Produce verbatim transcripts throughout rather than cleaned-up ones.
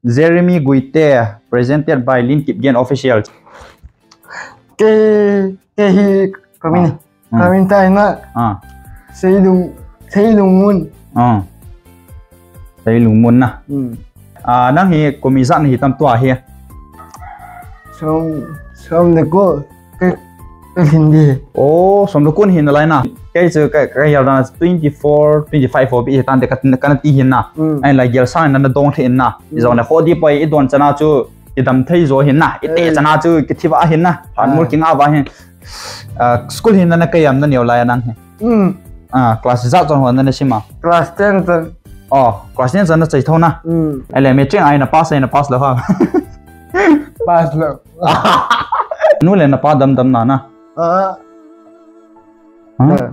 Jeremy Guite, presented by Lin Kipgen Official. Ke, ke hi, kamin, Ah. kamin tai na. Ah. Seilung, Seilung Mun. Ah. Seilung Mun na. Hmm. Ah, nang hi kum ijat na hitam tua hi? Som, som le ko, ke, ke hindi. Oh, som le ko hin na lai na. Kei chu ka, ka yal na twenty-four, twenty-five ho bi hi tan te ka, ka na ti hin na. Hmm. Ai lai gel sang na na dong hin na. Hmm. I jong le ho di poi i don chana chu i dam thei jo hin na. I te chana chu ki thi va hin na. Phan mul ki nga va hin. Ah, school hin na na kei am na neo lai nang hi. Hmm. Ah, class ijat chon ho na na sima. Class ten chon. Oh, class ten chon na chai thona. Hmm. Ai le matric ai na pass ai na pass lo ha. Pass lo. Nu le na pa dam dam na na. Ah. Huh?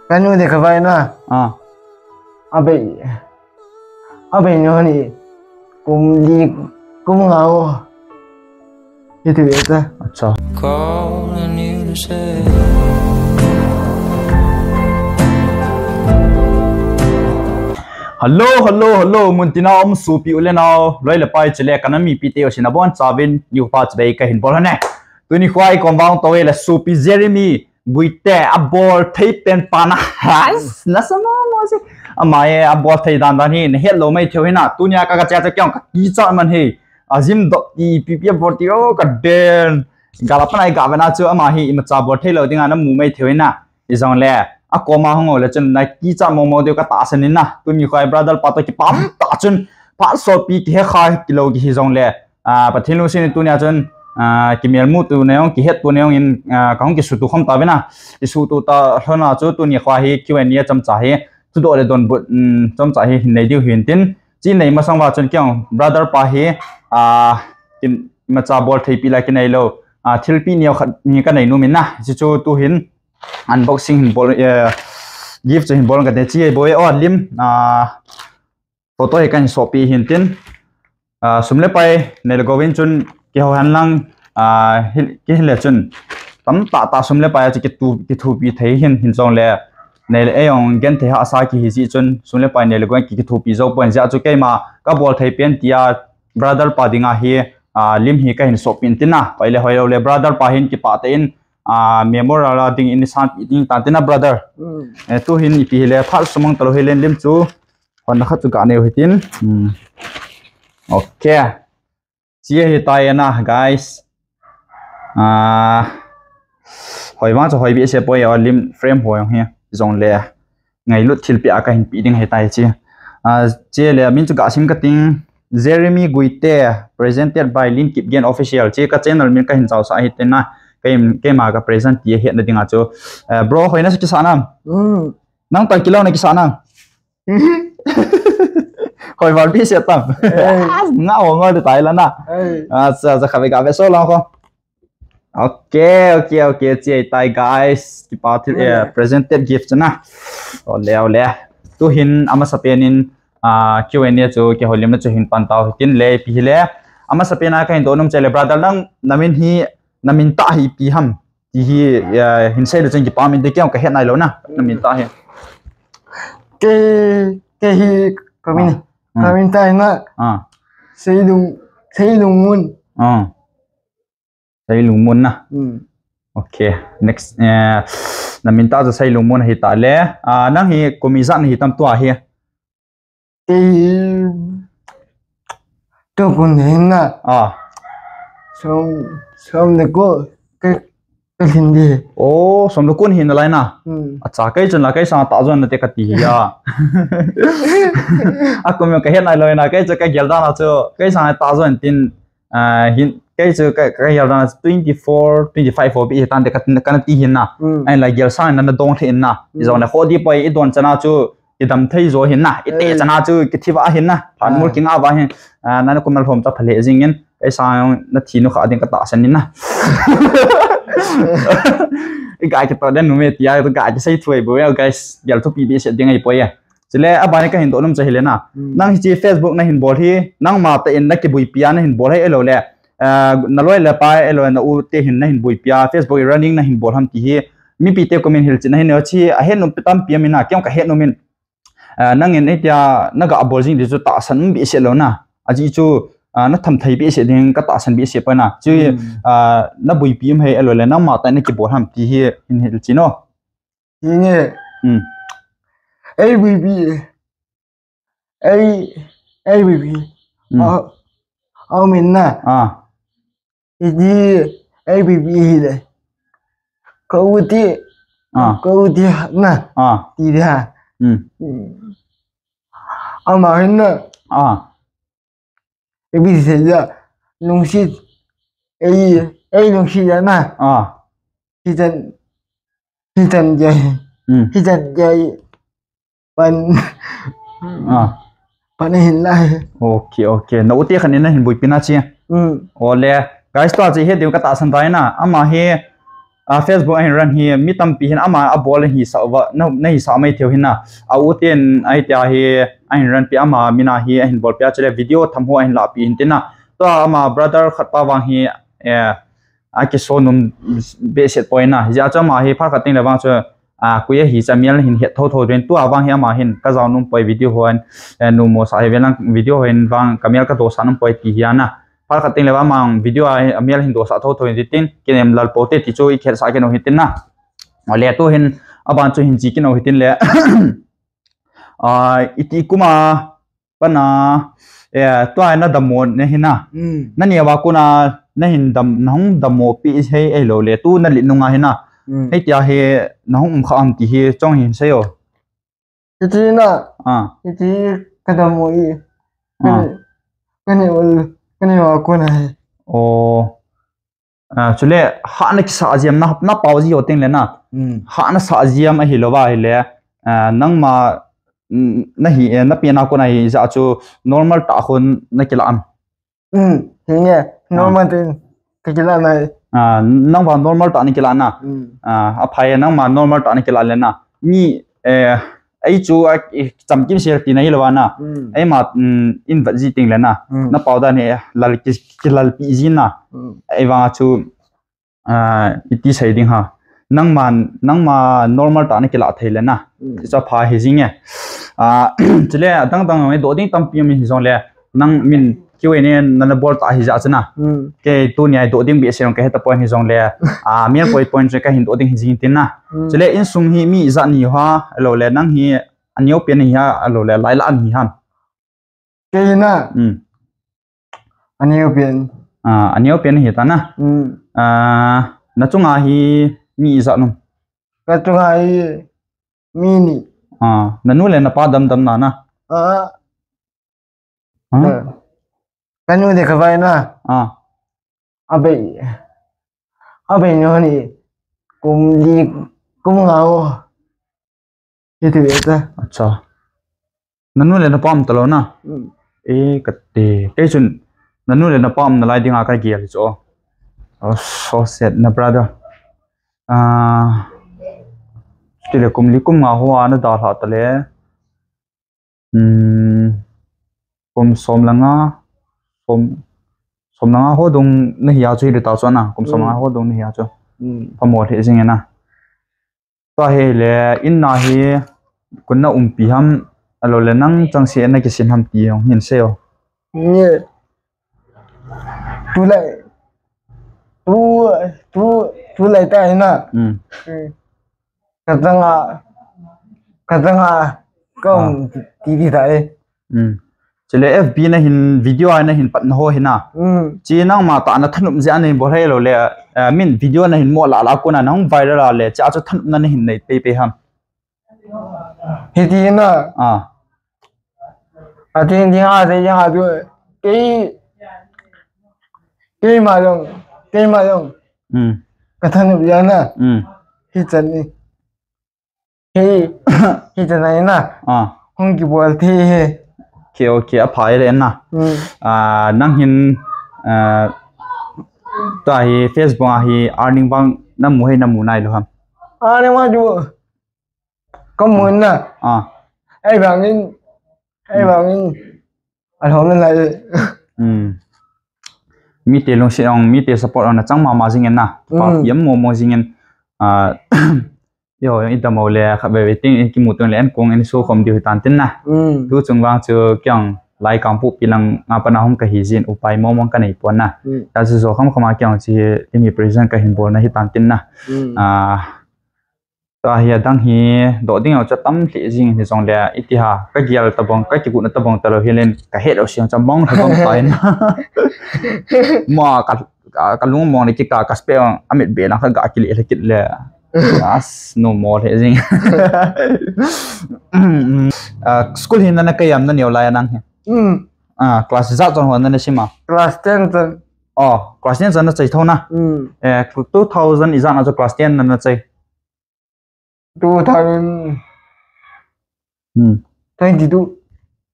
Ka nu de ka vai na. Ah. Abe. Abe nu ni. Kum li kum nga o. Iti beta. Acha. Hello, hello, hello. Muntina um supi ule nao. Loi le pai chile kana mipi te osina bon chavin. Niu pa chbe ka hin bol ne. Tuni khwai kom vang to le supi Jeremy. Guite a bol thei pen pa na. Has, na sa mo mo si. Ama e a bol thei dan dan hi, na het lo mai theu hi na. Tunia ka ka cha cha kyong ka ki cha man hi. A jim dok ti pi pi a bol ti o ka den. Gala pa nai ga ve na chu ama hi ima cha bol thei lo dinga na mu mai theu hi na. I jong le. A ko ma hong o le chun na ki cha mo mo de ka ta sa ni na. Tuni khwai brother pa to ki pam ta chun. Pa so pi ki he kha ki lo ki hi jong le. Ah, Pathen lungset in tunia chun, ah, kimel mu tu na jong, kihet tu na jong in, ah, ka hung kisutu khom ta vena. Kisutu ta lhona chu tuni khwa hi Q and A chomcha hi, thudoh le donbut, um, chomcha hi hin nei diu hin tin. Chi nei masang va chun keiho brother pa hi, ah, kin, imacha bol thei pi la kinei lo. Ah, thilpi neo khat hi ka nei nom in na. Chi chu tu hin unboxing hin bol, eh, gift chu hin bol ka te chi boi o lim, ah, Photo hi kahin sopi hin tin, ah, sum le pai nei le gou vin chun kiho hen lang, ah, hi, kihile chun tam tah tah sum le pai a chu kitu, kithupi thei hin, hin jong le nei le ei jong gen thei hahsa kihi jeh chun sum le pai nei le gou vin ki, kithupi jou poi jeh a chu keima ka bol thei pen tia brother pa dinga hi, ah, lim hi kahin sopi in tin na, pai le hoi lou le brother pa hin kipah tah in, ah, memorial a ding in isan pi ding tan tin na brother. Mm. Eh, tu hin ipi hile phat sumang talou hi len lim chu Hon na khat chu ka neo hitin. Hmm. Okay. Chia hi tai na, guys. Ah, hoi vang chu hoi bi se poi a lim frame hoi hi. Jong le. Ngailut thilpi a ka hin pi ding hi tai chi. Ah, chia le min chu ka sim ka ting. Jeremy Guite, presented by Lin Kipgen Official. Chi ka channel min ka hin chau sa hi te na. Keima ka present ti hi na ding a chu. Eh, bro, hoi na sa kisa na. Hmm. Nang tan kilo na kisa na. Hoi val pi sia tam. Nga o ngol tai la na. Acha, acha, khabe khabe so lang ko. Okay, okay, okay. Chia tai guys. Kipa thil, eh, presented gift na. Ole, ole. Tu hin amasa pen in, ah, Q and A chu kiholim na chu hin pan tau hitin le pi hile. Amasa pen a ka hin donom che le brother nang namin hi namin ta hi pi ham. Ti hi, eh, hin sei le chun kipah min te kei ka het nai lou na. Na min ta hi. Ke, ke hi kamin. Ah. Kamin tai na. Ah. Seilung, Seilung Mun. Ah. Seilung Mun na. Hmm. Okay. Next, eh, na min ta chu Seilung Mun hi ta le. Ah, nang hi kum ijat na hitam tua hi. Kei tu kun hin na. Ah. Som, som le ko, ke, ke hin di. Oh, som le ko hin na lai na. Hmm. Acha, kei chun la kei sang ta jon na te ka ti hi ya. A kum ka het nai lou na, kei chu ka gel da na chu, kei sang ta jon tin, ah, hin, kei chu ka, ka gel da na twenty-four, twenty-five ho bi hi tan te ka, ka na ti hin na. Hmm. Ai la gel sang na na dong the hin na. Hmm. I jong na ho di poi i don chana chu, I dam thei jo hin na, i te chana chu ki thi va hin na, phan mul ki nga va hin, ah, na na kum na lhom ta phale jing in, kei sang na thi nu kha ding ka ta san in na. I ga ki to den nu me tia, i ga ki sei thui bo, guys, gel thu pi bi se ding ai poi ya. Chule a ba ni ka hin donom cha hi le na. Nang hi chi Facebook na hin bol hi, nangma ta in na ki bui pia na hin bol hi elo le. Ah, na loi le pai elo na u te hin na hin bui pia, Facebook running na hin bol ham ti hi. Mipi te comment hil chin na hin chi, a het nom pi tam pi am in na, kei ka het nom in. Ah, nang in hitia, na ga bol jing di chu tahsan um bi se lou na. Ajeh chu, ah, na thamthei behseh ding, ka tahsan behseh poi na. Chu, hmm, ah, na boipi um hih lou le, nangma tah in na kibol ham ti hi hin hil chin o. Hinge. Hmm. Ei boipi. Ei, ei boipi. Hmm. Ah, ah, min na. Ah. Iti, ei boipi hi le. Ka u ti. Ah. Ka u ti na. Ah. Ti dia. Hmm. Hmm. Ama hin na. Ah. Ei boipi se ya. Lungset. Ei, ei lungset ya na. Ah. Hichan, hichan jai. Hmm. Hichan jai. Pan. Ah. Pan hin lai. Okay, okay. Na u te khan in na hin boipi na chi. Hmm. Ole, guys, tua chu hi diu ka tahsan tai na. Ama hi, ah, Facebook a hin run hi, mi tampi hin ama a bol hi sa va, na, na hi sa mai theu hin na. A u ten ai tia hi, a hin run pi ama, mi na hi, a hin bol pi a chule video tham ho a hin la pi hin tin na. Tua ama brother khat pa vang hi, eh, a kiso nom behseh poi na. Hijeh a chu ama hi phat khat teng le vang chu, ah, koi ahi chu a mial hin het thotho ding. Tua vang hi ama hin ka jao nom poi video hon, eh, nom mo sa hi ve lang video hon vang ka mial ka dosa nom poi ti hi a na. Phat khat teng le vang ama video a, a mial hin dosa thotho in tin kinem lal po te ti chu i khel sa kino hi tin na. Ole tu hin a ban chu hin chi kino hi tin le. Ah, iti kum a Pana, eh, tua na dammo na hi na. Mm. Na neo a kona na hin dam, na hung dammo pi hei ei lou le, tu na lit nunga hi na. Mm. Hei tia hi na hung um kha am ti hi chong hin sei o. Hiti na. Ah. Hiti ka dammo i. Ah. Ka neo, ka neo a kona hi. Oh. Ah, chule, hahna kisa jiam na, na pao ji ho teng le na. Mm. Hahna sa jiam ahi lou va hi le, ah, nangma, mm, na hi, eh, na pen a kona hi ja chu normal tah khun na kila am. Mm, hi nge, ah, normal tah in ka kila na hi. Ah, nangma normal tah na kila na. Mm. Ah, a phai nangma normal tah na kila le na. Mi, eh, ei chu a, i, chamkim sel ti na hi lou va na. Mm. Eima, mm, in vat ji teng le na. Mm. Na pao dan hi lal ki, kilal pi ji na. Mm. Ei vang chu, ah, iti sei ding ha. Nangma, nangma normal tah na kila thei le na. Mm. Chu pha hi jing e. Ah, chule adang dang ngai doh ding tampi mi hi jong le. Nang min Q and A na na bol ta hi ja chana. Mm. Kei tuni a doh ding behseh ka he ta poi hi jong le. Ah, main point, point chu ka hin doh ding hi jing tin na. Mm. Chule insung hi mi ijat na hi ham, lou le nang hi aneo pen hi ham, lou le lai lah na hi ham. Kei na. Mm. Aneo pen. Ah, aneo pen hi ta na. Mm. Ah, na chunga hi mi ijat um? Ka chunga hi mi ni. Ah, na nu le na pa dam dam na na. Ah. Ha? Eh. Ka nu le ka pai na. Ah. Abei. Abei nu hi kum li, kum nga ho. Hiti ve ta. Acha. Na nu le na pa um ta lou na. Mm. Eh, kati. Kei chun na nu le na pa um na lai dinga ka gel chu. Oh, so sad, na brother. Ah. Ti le kum li kum nga ho a na dalha ta le. Hmm, kum som le nga, som, som le nga ho dung na hi a chu hi le ta chu na, kum som le nga, hmm, ho dung na hi a chu. Hmm. Pamo le jing e na. Ta hi le, in na hi, koi na umpi ham, lou le nang chang se na kisin ham ti jong hin sei o. Nge. Tu lai. Tu, tu, tu lai ta hi na. Hmm. Hmm. Ka chang a, ka chang a, ka um, ah, ti, ti ta e. Hmm. Chule F B na hin video a na hin pat na ho hi na. Hmm. Chi nangma tah na thanop jeh a na hin bol hi lou le, eh, min video na hin mo lah lah a kona na hung viral a le, cha chu thanop na na hin nei pei pei ham. Hiti na. Ah. Atin ding a, atin ding a tu. Kei, keima jong, keima jong. Hmm. Ka thanop jeh a na. Hmm. Hichan ni. Hi, hichan ni na. Ah. Hung kibol thei hi. Okay, okay, a phai le na. Hmm. Ah, nang hin, ah, ta hi Facebook a hi earning bang na mu hi na mu nai lou ham? Earning bang chu. Ka mu na. Ah. Ei bang in, ei, hmm, bang in. Alhom na lai. Hmm. Mi te lungset ong, mi te support ong na chang mama jing e na. Hmm. Pa piam mo mo jing e. Ah, yo, i dam mo le, kha ve ve ting, i kimu teng le, an kong in so khom diu hi tan tin na. Hmm. Tu chung vang chu kyang lai Kangpokpi lang a pat a hung kahi jin upai mong mong kanei pon na. Hmm. Tua chu jo kham kham a kei jong chu hi timi present kahin bol na hitan tin na. Hmm. Ah, tua hi adang hi doh ding a chu tam lheh jing hijongle iti ham kagel tabang, kakigotna tabang talou hel in kahet lou seng chu mong tha bang pai na. Ma ka, ka, kalung mong le kika, ka spec amit be lang kaga kile le kit le. As, no more lheh jing. Ah, school hi nana kai am, naneo lai nang hi? Hmm. Ah, class ijat chan ho nana sim a? Class ten chan. Oh, class ten chan nachai thou na? Hmm. Eh, two thousand ijat na chu class ten nana chai? Two thousand Hmm. twenty-two.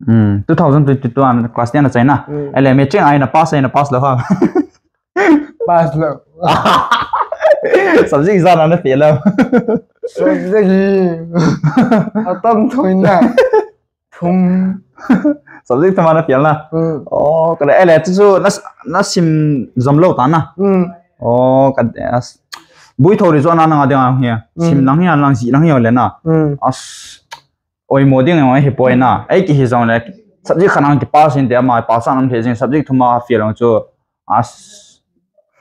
Hmm. Two thousand twenty-two a class ten nachai na? Hmm. Ele, matric a hi na pass, a hi na pass lou ham? Pass lou. Subject ijat na na fail lou? Subject hi atam thoi na. Thum. Subject thum a na fail na? Hmm. Oh, kale, ele, chu chu na, nasim jom lou ta na? Hmm. Oh, ka, as, bui thou ri jo na nanga ding a hi. Hmm. Sim lang hi, lang ji lang hi le na. Hmm. As, oimo ding jong ahipoi na. Ei kihi jongle, subject khat a kipass in te ama pass a um lheh jing, subject thum a fail jong chu. As,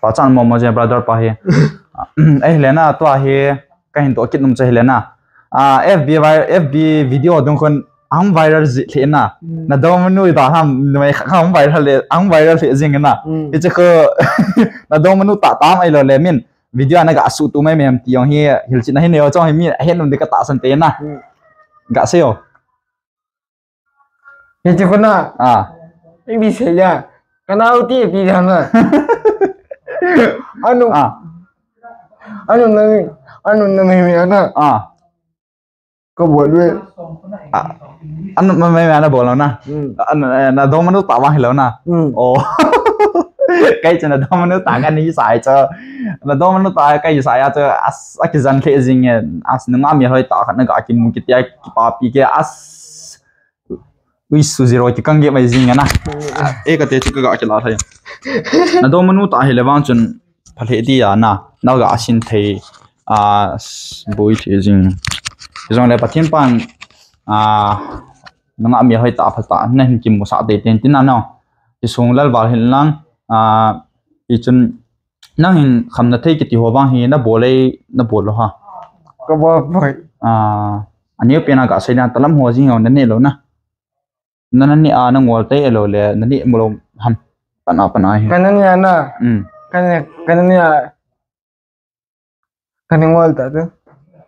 pachat mo mo je brother pa hi. Ahile na, tua hi kahin doh kit nom chu ahile na. Ah, F B vi-, F B video dung khun ahung viral ji lheh na. Hmm. Nadongmanu ida ham, numei khat ahung viral le, ahung viral lheh jing na. Hmm. Hiche khu nadongmanu tah tah ham ahilou le min video a naga suhtup mai mai ham ti jong hi hilchetna hi nei o, chong hi mi ahet nom ding katahsan te na. Hmm. Ga sei o. Hiche khu na. Ah. Ipi sei a. Kanao ti pi jang na. Anu. Ah. Anu na mi, anu na mi mi na. Ah. Kabol ve. Ah. Anu ma mi mi na bol na. Hmm. Anu, eh, nadongmanu tah vang hilou na. Hmm. Oh. Kei chu nadongmanu tah kahi sa chu. Nadongmanu tah kahi sa a chu as, akijan lheh jing e. As, nungah melhoi tah khat naga kimu kit a kipapi kei as. Ui, su zero kikang ge mai jing e na. Ah, eh, kate chu kaga kila thei. Nadongmanu tah hile vang chun phalheh dia na. Naga sin thei. Ah, s-, boi thei jing. Jongle Pathen pan, ah, nungah melhoi tah phatah nahin kimusah teitei in tin na no. Kisung lal val hin lang, ah, hichun nang hin khamna thei kiti ho vang hi nabol e, nabol lou ham? Kabol poi. Ah, aneopen a gasei dan talam ho jing ho naneh lou na? Nana neh a nangol tei lou le, naneh mo lou ham? Pana, pana hi. Kana neh a na. Hmm. Kana, kana neh a. Kana ngol ta tu.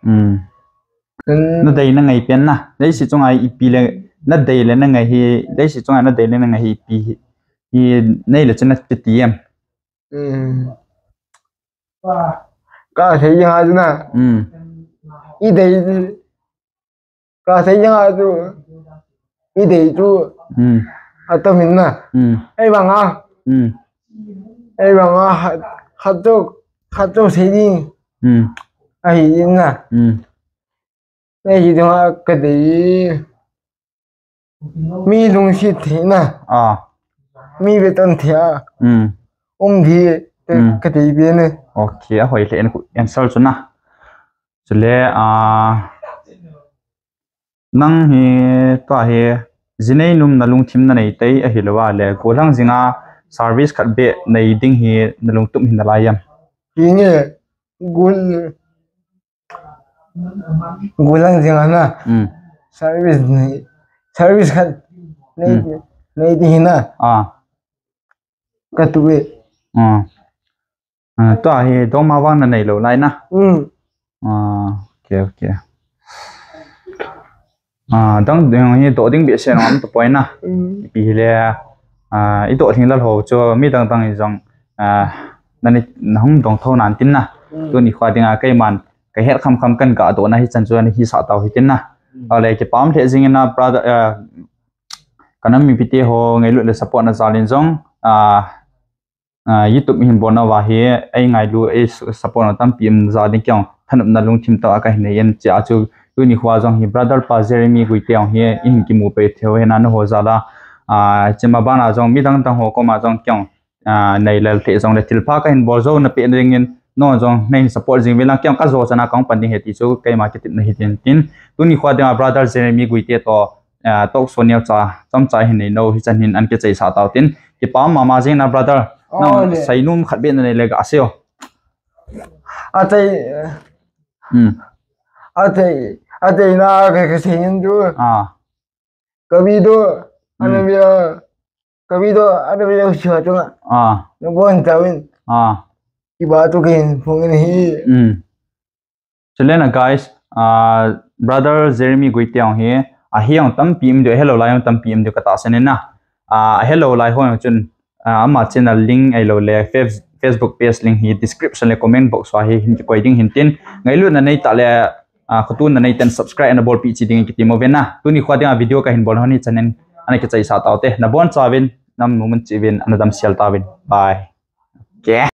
Hmm. Kan- Nadei nangai pen na. Leiset chunga ipi le, nadei le nangai hi, leiset chunga nadei le nangai hi ipi hi. Hi nei le chun nati em. Hmm. Kasei jing a chu na. Hmm. Idei, kasei jing a chu. Idei chu. Hmm. Atam in na. Hmm. Ei vang a. Hmm. Ei vang a, khat, khat chu, khat chu sei ding. Hmm. Ahi in na. Hmm. Nei hi ding a kadei. Mi lungset thei na. Ah. Mi vetan thei a. Hmm. Um di, Hmm. kadei be ne. Okay, ahoi lheh in answer chu na. Chule, ah, nang hi, tua hi, jinei nom nalungthim nanei tei ahilou a le, gollhang jing a service khat beh nei ding hi nalungtup hi nalai em? Hi nge, gol, gollhang jing a na. Hmm. Service nei, service khat nei, Hmm. nei ding hi na. Ah. Katup e. Ah. Ah, tua hi dongma vang nanei lou lai na. Hmm. Ah, okay, okay. Ah, dang ding hi doh ding behseh jong um tapoi na. Hmm. Ipi hile, ah, idoh lhing lal ho chu midang dang in jong, ah, nani, nahung dong thou nan tin na. Hmm. Tuni kho dinga keiman kahet kham kham kahin ga doh na hichan chu ana hisah tau hitin na. Hmm. Ale kipah lheh jing in na brother, ah, kanam mipite ho ngailut le support na jal in jong, ah, ah, YouTube hin bolna uva hi, ei ngailu, ei su-, support na tampi um jal in kei jong thanopna lungthim tah a kahin nei in chia chu tuni kho jong hi brother pa Jeremy Guite jong hi eihin kimu pei thei u ahin, nangho jal a, ah, chima bana jong midang dang ho koma jong kei jong, ah, nei lel thei jongle thilpha kahin bol jou na pe ding in, nangho jong neihin support jing uvin lang kei jong kajo chan a kahung pan ding ahi ti chu keima kitepna hitin tin. Tuni kho dinga brother Jeremy Guite toh talk show neocha chomcha hin nei nau hichan hin ana kichaisah tau tin. Kipa mama jing na brother. Nang seinom khat beh nanei le gasei o. Atei, atei, atei na ka kasei hin tu. Ka video ana view, ka video ana view siwa chunga nabon tauvin. Kipa thu kahin phong in ahi. Chule na guys, brother Jeremy Guite jong hi ahi jong tampi um diu, ahelou lai jong tampi um diu katahsan in na. Ahelou lai ho jong chun ama channel link ahilou le Facebook page link hi description le comment box uva hi hin kikoi ding hin tin. Ngailutna neitah le khotona neitah in subscribe ana bolpeh cheh ding kiti mo uvin na. Tuni kho dinga video kahin bol hon hichan in ana kichaisah taute. Nabonchauvin, nam numun cheh uvin, ana damsel tauvin. Bye.